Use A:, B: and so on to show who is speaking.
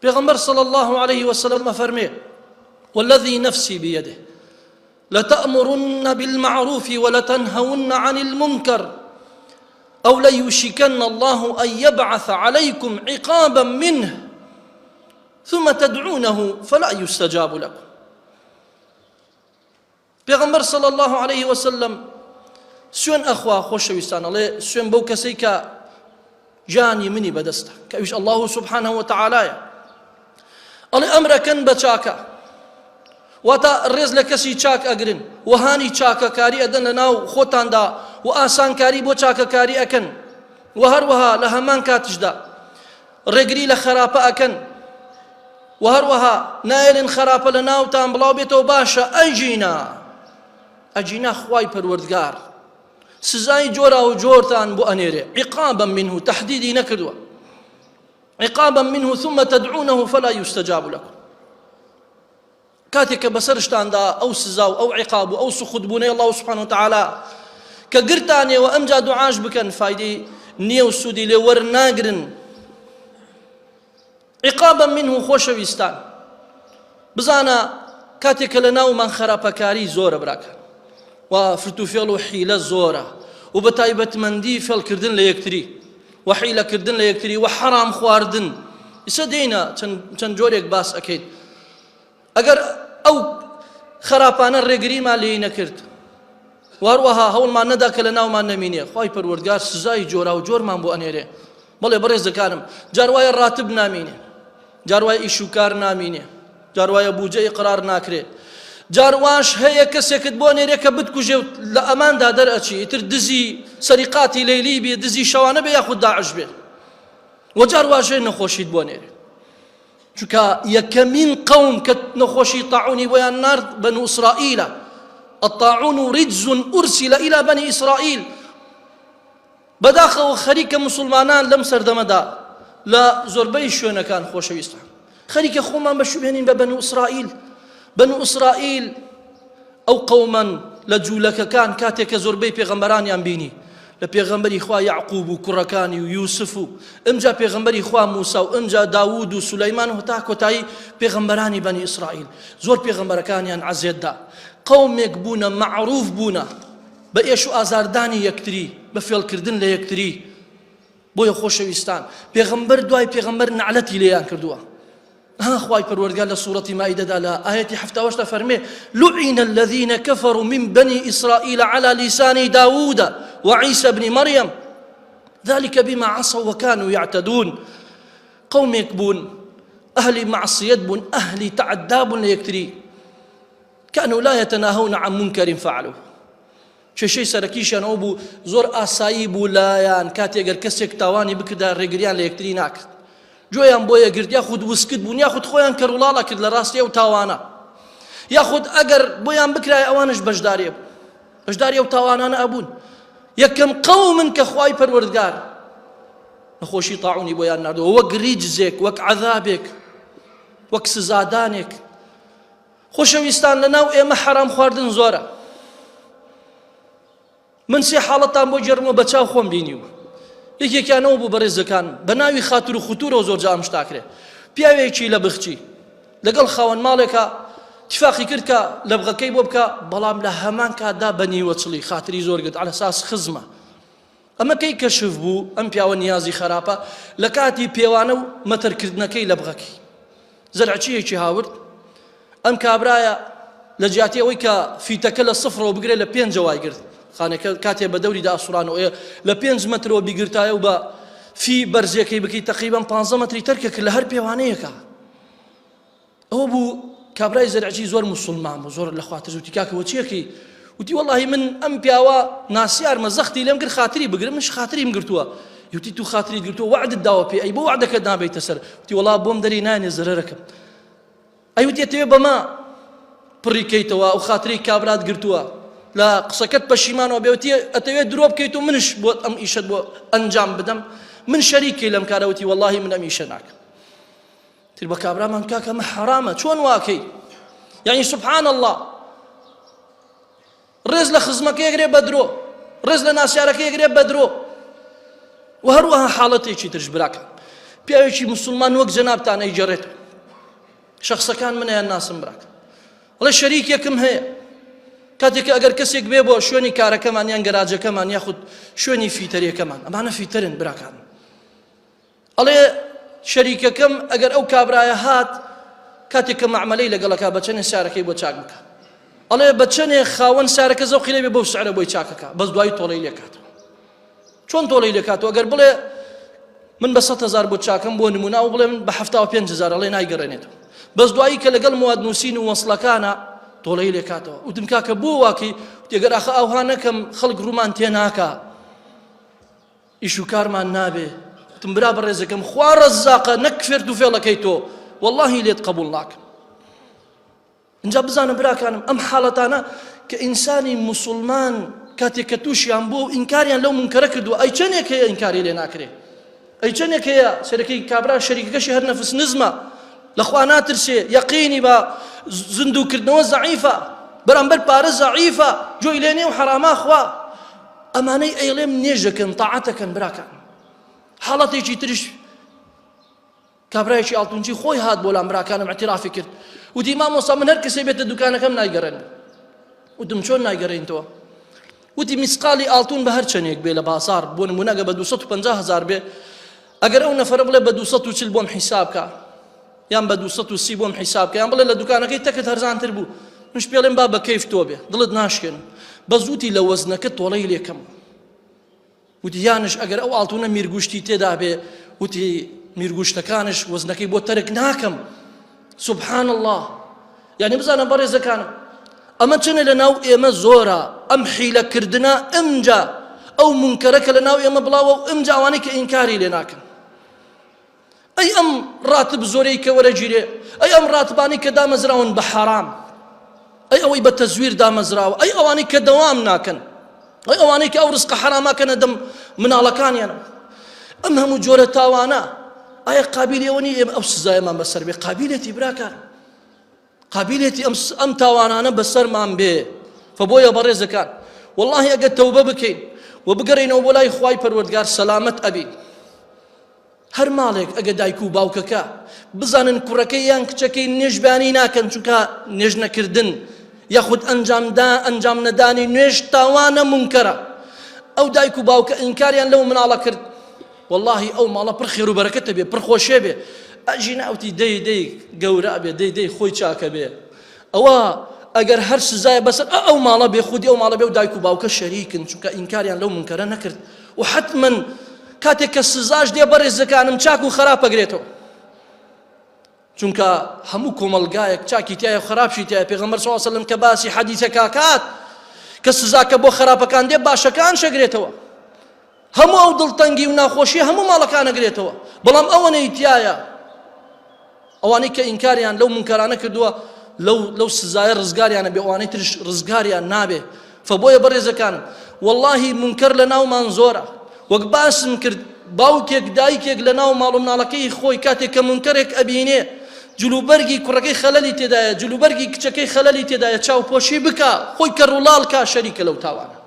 A: پێغەمبەر صلی الله علیه وسلم ئەفەرمێ والذی نفسی بیده لتأمرن بالمعروف ولتنهون عن المنكر أو ليوشكن الله أن يبعث عليكم عقابا منه ثم تدعونه فلا يستجاب لكم. پێغەمبەر صلی اللە علیه وسلم سوێن ئەخوا خۆشەویستان ئەڵێ سوێن بەو کەسەی کە گیانی منی بەدەستە کە ئەویش اللە سبحانه وتعالیە ئەڵێ ئەمرەکەن بە چاکە واتە ڕێز لە کەسی چاک ئەگرن وهانی چاکەکاری ئەدەن لە ناو خۆتاندا و ئاسانکاری بۆ چاکەکاری ئەکەن و هەروەها لە هەمان کاتیشدا ڕێگری لە خراپە ئەکەن وە هەروەها نایەلن خەراپە لە ناوتان بڵاو بێتەوە باشە ئەگینا ئەگینا خوای پەروەردگار سزای جۆرا و جۆرتان بۆ ئەنێرێ عقابا منه تحدیدی نەکردووە عقابا منه ثم تدعونه فلا يستجاب لكم کاتێک کە بەسەرشتاندا ئەو سزا و ئەو عقاب و ئەو سوخت بوونەی الله سبحانه وتعالى کە گرتانەوە ئەمجا دوعاش بکەن فایدەی نییە و سوودی لێ وەرناگرن عقابا منه خۆشەویستان بزانە کاتێک کە لە ناومان خراپەکاری زۆرە براکان و فرتوفێڵ و حیلە زۆرە و بە تایبەتمەندی فێڵکردن لە یەکتری و حیلەکردن لە یەکتری و حەرام خواردن ئیسە دێینە چەند جۆرێک باس ئەکەین ئەگەر ئەو خراپانە ڕێگریمان لێی نەکرد واروەها هەوڵمان نەدا کە لە ناومان نەمینێ خوای پەروەردگار سزای جۆرا و جۆرمان بۆ ئەنێرێ بەڵێ بەڕێزەکانم جار وایە ڕاتب نامینێ جار وایە ئیش و کار نامینێ جار وایە بوجە ئیقرار ناکرێ جار واش هەیە کەسێکت بۆ نێرێ کە بتکوژێ و لە ئەماندا دەرئەچی ئیتر دزی سەریقاتی لەیلی بێ دزی شەوانە بێ یاخود داعش بێ وە جار واش هەیە نەخۆشیت بۆ نێرێ چونکە یەکەمین قەوم کە نەخۆشی تاعونی بۆیان نارد بەنو ئیسرائیلە الطاعون رجز أرسل إلى بني إسرائيل بەداخەوە خەریکە مسلمانان لەم سەردەمەدا لە زۆربەی شوێنەکان خۆشەویستان خەریکە خۆمان بە شوێنین بە بەنو ئیسرائیل بەنو ئیسرائیل ئەو قەومەن لە جوولەکەکان کاتێک کە زۆربەی پێغەمبەرانیان بینی لە پێغەمبەری خوا یەعقوب و کوڕەکانی و یوسف و ئمجا پێغەمبەری خوا موسا و ئمجا داوود و سولەیمان و هەتا کۆتایی پێغەمبەرانی بەنی ئیسرائیل زۆر پێغەمبەرەکانیان عەزێت دا قەومێک بوونە مەعروف بوونە بە ئێش و ئازاردانی یەکتری بە فێڵکردن لە یەکتری بۆیە خۆشەویستان پێغەمبەر دوای پێغەمبەر نەعلەتی لێیان کردووە ها خوای پەروەردگار لە سوڕەتی مائیدەدا لە ئایەتی حەفتاوەشتا فەرمێ لعن الذين كفروا من بني إسرائيل على لسان داود وعيسى بن مريم ذلك بما عصوا وكانوا يعتدون قومێک بوون ئەهلی معصیەت بوون ئەهلی تعدا بوون لە یەکتری كانوا لا يتناهون عن منكر فعلوه کێشەی سەرەکیشیان ئەوە بوو زۆر ئاسایی بوو لایان کاتێ گەر کەسێک تاوانی بکردا ڕێگریان لە یەکتری ناکرد گوێیان بۆ یەگرت یاخود وسکت بوون یاخود خۆیان کەڕوڵاڵە کرد لە ڕاستی ئەو تاوانە یاخود ئەگەر بۆیان بکرای ئەوانش بەشداری بوو بەشداری ئەو تاوانانە ئەبوون یەکەم قەومن کە خوای پەروەردگار نەخۆشی تاعونی بۆیان ناردەوە وەک ریجزێک وەک عەذابێک وەک سزادانێک خۆشەویستان لەناو ئێمە حەرام خواردن زۆرە من سێ حاڵەتان بۆ گێڕمەوە بە چاو خۆم بینیوە یەکێکیانەوە بوو بەڕێزەکان بە ناوی خاتر و خوتورەوە زۆر جا ئەم شتاکرێ پیاوێکی لە بخچی لەگەڵ خاوەن ماڵێکە تفاقی کرد کە لەبغەکەی بۆ بکە بەڵام لە هەمان کاتدا بە نیوەچڵی خاتری زۆر گرت على ساس خزمە ئەمە کەی کەشف بوو ئەم پیاوە نیازی خەراپە لە کاتی پێوانە و مەتەرکردنەکەی لە بغەکەی زەرعچیەکی هاورد ئەم کابرایە لە جیاتی ئەوەی کە فیتەکە لە سفرەوە بگرێت لە پێنجە وای گرت خانەکە کاتێ بە دەوری داسوڕانەوە لە پێنج مەترەوە بیگرتایە و بە فی بەرزیەکەی بکەی تقریبا 15 مەتری تەرکە کرد لە هەر پێوانەیەکە ئەوە بوو کابرای زەرعچی زۆر موسڵمان بوو زۆر لە خوا ترس وتی کاکە وە چیەکەی وتی وەڵاهی من ئەم پیاوە ناسیارمە زەختی لێم کرد خاتری بگرم منش خاتریم گرتووە وتی تو خاتری گرتووە وەعدت داوە پێ ئەی بۆ وەعدەکەت نابەیتە سەر وتی وەڵا بۆم دەری نانێ زەرەرەکەم ئەی وتی ئەتەوێ بەمە پڕی کەیتەوە ئەو خاتری کابرات گرتووە لە قسەکەت پەشیمانەوە بێوتی ئەتەوێت درۆ بکەیت و منش بۆ ئەم ئیشەت بۆ ئەنجام بدەم من شەریکی لەم کارە وتی وەڵاهی من ئەم ئیشە ناکەم تر بە کابرامان کاکە ئەمە حەرامە چۆن واکەی یعنی سبحان الله ڕێز لە خزمەکە یەگرێ بە درۆ ڕێز لە ناسیارەکە یەگرێ بە درۆ و هەروەها حاڵەتێکی ترش براکە. پیاوێکی مسلمان وەک جەنابتان ئەیگەڕێتەوە شخصەکان منیان ناسم براکە ئەڵێ شەریکێکم هەیە کاتێک ئەگەر کەسێک بێ بۆ شوێنی کارەکەمان یان گەراجەکەمان یاخود شوێنی فیتەرەکەمان ئەمانە فیتەرن براکان ئەڵێ شەریکەکەم ئەگەر ئەو کابرایە هات کاتێک کە مەعمەلەی لەگەڵەکە بە چەنێ سارەکەی بۆ چاک بکە ئەڵێ بە چەنێ خاوەن سارەکە زەوقی لێ بێ بەو سعرە بۆی چاکەکە بەس دوایی تۆڵەی لێکاتەوە چۆن تۆڵەی لێکاتەوە ئەگەر بڵێ من بە 100 هزار بۆ چاکەم بۆ نمونە و بڵێ من بە 75 هزار ئەڵێ نایگەڕێنێتەوە بەس دوایی کە لەگەڵ مواد نووسین و وەسڵەکانە تۆڵەی لێکاتەوە وتم کاکە بۆ واکەی تێگەر ئاخە ئاوها نەکەم خەڵک ڕوومان تێ ناکا ئیش و کارمان نابێ وتم برا بەڕێزەکەم خوا ڕەزاقە نەک فێرت و فێڵەکەی تۆ واللهی لێت قبول ناکەم اینجا بزانە براکانم ئەم حاڵەتانە کە ئینسانی مسلمان کاتێک کە تووشیان بوو و ئینکاریان لەو منکەرە کردووە ئەی چەندێک هەیە ئینکاری لێ ناکرێ ئەی چەندێک هەیە سەرەکەی کابرا شەریکەکەشی هەر نەفس نزمە لەخوا ناترسێ یەقینی بە زیندووکردنەوە زەعیفە بەرامبەر پارە زەعیفە جۆی لێ نیە و حەراما خوا ئەمانەی ئەیڵێم نوێژەکەن تاعەتەکەن براکان حاڵەتێکی تریش کابرایەکی ئاڵتونچی خۆی هات بۆ لام براکانم اعترافی کرد وتی مامۆستا من هەر کەسێ بێتە دوکانەکەم نایگەڕێن وتم چۆن نایگەڕێنتەوە وتی میسقالی ئاڵتون بە هەر چەندێک بێ لە بازار بۆ نمونە ئەگەر بە 250 هزار بێ ئەگەر ئەو نەفەرە بڵێ بە 240 بۆم حیساب کە یان بە 230 بۆم حیساب کە یان بڵێ لە دوکانەکەی تەکت هەرزانتر بوو منش پێڵێم با بە کەیف تۆ بێ دڵت ناشکێنم بەس وتی لە وەزنەکە تۆڵەی لێکەم وتی یانش ئەگەر ئەو ئاڵتونە میرگوشتی تێدا بێ وتی میرگوشتەکانش وەزنەکەی بۆ تەرک ناکەم سبحان الله یعنی بزانە بەڕێزەکانم ئەمە چەنە لە ناو ئێمە زۆرە ئەم حیلەکردنە ئمجا ئەو منکەرە کە لە ناو ئێمە بڵاوە و ئمجا ئەوانەی کە ئینکاری لێ ناکەن ئەی ئەم ڕاتب زۆرەی کە وەرەگیرێ ئەی ئەم ڕاتبانەی کە دامەزراون بە حەرام ئەی ئەوەی بە تەزویر دامەزراوە ئەی ئەوانەی کە دەوام ناکەن ئەی ئەوانەی کە ئەو ڕزقە حەراماکەنە دەم مناڵەکانیان ئەم هەموو جۆرە تاوانە ئایا قابلی ئەوە نییە ئێمە ئەو سزایەمان بەسەر بێ قابلێتی براکان قابلێتی ئەم ئەم تاوانانە بەسەرمان بێ فبۆیە بەڕێزەکان واللهی ئەگەر تەوبە بکەین و بگەڕێینەوە بۆ لای خوای پەروەردگار سەلامەت ئەبین هەر ماڵێک ئەگە دایک و باوکەکە بزانن کوڕەکەی یان کچەکەی نوێژبانی ناکەن چونکە نوێژ نەکردن یاخود ئەنجامدا ئەنجام نەدانی نوێژ تاوانە منکەرە ئەو دایک و باوکە ئینکاریان لەو مناڵە کرد واللهی ئەو ماڵە پڕ خێر و بەرەکەتە بێ پڕ خۆشێ بێ ئەژی ناوتی دەی دەی گەورە بێ دەی دەی خۆی چاکە بێ ئەوە ئەگەر هەر سزایە بەسەر ئەو ماڵە بێ خودی ئەو ماڵە بێ و دایک و باوکە شەریکن چونکە ئینکاریان لەو منکەرە نەکرد و حتمما کاتێک کە سزاش دێ بەڕێزەکانم چاک و خراپ ئەگرێتەوە چونکە هەموو کۆمەڵگایەک چاکی تایە و خراپشی تایە پێغەمبەر صلی الله علیه و سلم کە باسی حەدیثەکە کات کە سزاکە بۆ خراپەکان دێ باشەکان شەگرێتەوە هەموو ئەو دڵتەنگی و ناخۆشی هەموو ماڵەکان ئەگرێتەوە بەڵام ئەوەنەی تایە ئەوانەی کە ئینکاریان لەو منکەرانە کردووە لەو لەو سزایە ڕزگاریانە بێ ئەوانەی ترش ڕزگاریان نابێ فبۆیە بەڕێزەکانم واللهی منکەر لە ناومان زۆرە وەک باسم کرد باوکێک دایکێک لە ناو ماڵ و مناڵەکەی خۆی کاتێک کە منکەرێک ئەبینێ جلوبەرگی کوڕەکەی خەلەلی تێدایە جلوبەرگی کچەکەی خەلەلی تێدایە چاوپۆشی بکا خۆی کەڕوڵاڵ کا شەریکە لەو تاوانە.